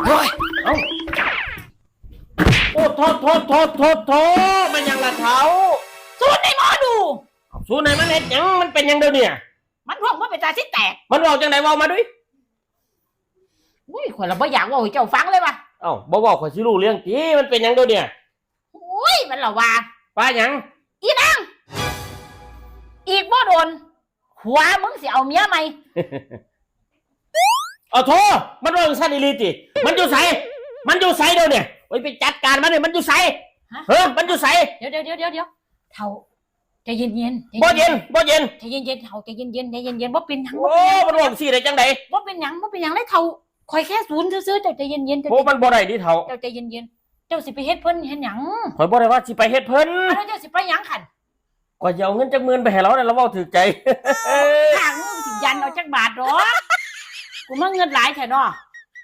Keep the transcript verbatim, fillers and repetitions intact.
โอ้ย เอ้า โอ้ โทษ โทษ โทษ โทษ โทษ มันหยังล่ะเฒ่า สูนให้หมอดู สูนให้มันเฮ็ดหยัง มันเป็นหยังเดี๋ยวนี้ มันท้องบ่เป็นตาสิแตก มันเว้าจังใด๋ เว้ามาดู อุ้ย ข่อยละบ่อยากเว้าให้เจ้าฟังเลยว่ะ เอ้า บ่เว้าข่อยสิรู้เรื่องติ มันเป็นหยังเดี๋ยวนี้ อุ้ย มันละว่า ว่าหยัง อีนาง อีกบ่โดน ผัวมึงสิเอาเมียใหม่ เอาโทษ มันว่าจังซั่นอีหลีติ มันอยู่ไส มันอยู่ไสเดี๋ยวนี้ โอ้ย ไปจัดการมันนี่ มันอยู่ไส ฮะ เฮ้อ มันอยู่ไส เดี๋ยว เดี๋ยว เดี๋ยว เดี๋ยว เดี๋ยว เฒ่า ใจเย็นๆ ใจเย็นๆ บ่เย็น บ่เย็น ใจเย็นๆ เฒ่า ใจเย็นๆ ใจเย็นๆ บ่เป็นหยัง โอ้ บ่เป็นหยัง มันว่าจังซี่ได้จังใด๋ บ่เป็นหยัง บ่เป็นหยังเลยเฒ่า ข่อยแค่สูนซื่อๆ เจ้าใจเย็นๆ เจ้า โอ้ มันบ่ได้ติเฒ่า เจ้าใจเย็นๆ เจ้าสิไปเฮ็ดเพิ่นเฮ็ดหยัง ข่อยบ่ได้ว่าสิไปเฮ็ดเพิ่น อ้าว แล้วเจ้าสิไปหยังคัน ข่อยสิเอาเงินจักหมื่นไปให้ลาวนั่น ลาวเว้าถืกใจ ข้างมึงสิยันเอาจักบาทดอก กูมาเงินหลายแท้เนาะ